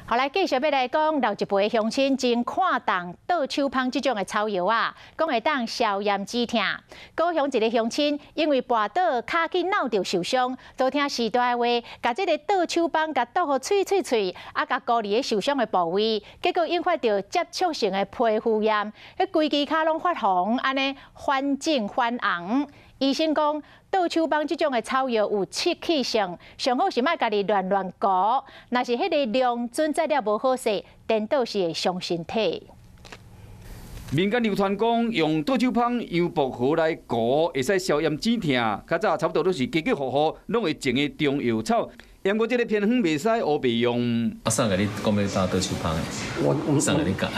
好來，繼續欲來講，老一輩鄉親真看重倒手芳這種的草藥仔，講會當消炎止疼。高雄一个鄉親因為跋倒跤去扭著受傷，都聽序大的話，共這个倒手芳共剁予碎碎碎，啊，共糊佇咧受傷的部位，結果引發著接觸性的皮膚炎，彼規支跤攏發紅，按呢反腫反紅。醫生講，倒手芳這種的草藥有刺激性，上好是莫家己亂亂糊。若是彼个量準備了無好勢，顛倒是會傷身體。民間流傳講，用倒手芳洋薄荷來糊，會使消炎止疼。較早差不多攏是家家戶戶攏會種的中藥草。不過這个偏方袂使烏白用。啊，啥共你講欲打倒手芳的？我啥共你教？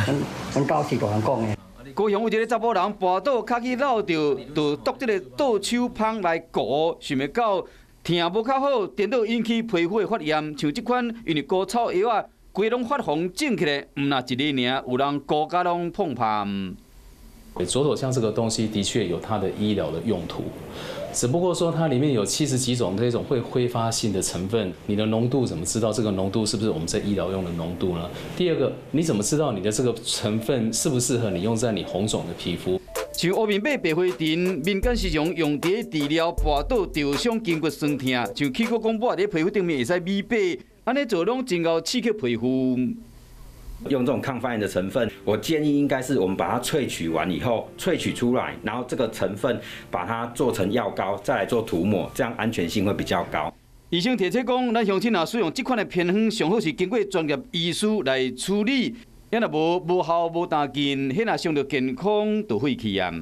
阮教是大人講的。高雄有一个查埔人跋倒，跤去扭著，就剁這个倒手芳來糊，想袂到疼無較好，顛倒引起皮膚的發炎。像這款因為糊草藥仔，規攏發紅腫起來，毋若一个爾，有人糊甲攏膨胖。左手槍這個東西的確有它的醫療的用途，只不過說它裡面有70幾種這種會揮發性的成分，你的濃度怎麼知道這個濃度是不是我們在醫療用的濃度呢？第二個，你怎麼知道你的這個成分適不適合你用在你紅腫的皮膚？像烏面馬白花藤，民間時常用佇治療跋倒受傷筋骨痠疼，像氣鼓講抹佇皮膚頂面會使美白，按呢做攏真𠢕刺激皮膚。用這種抗發炎的成分，我建議應該是我們把它萃取完以後，萃取出來，然後這個成分把它做成藥膏，再來做塗抹，這樣安全性會比較高。醫生提醒講，咱鄉親若使用這款的偏方，上好是經過專業醫師來處理，抑若無無效無當緊，彼若傷著健康就廢去啊。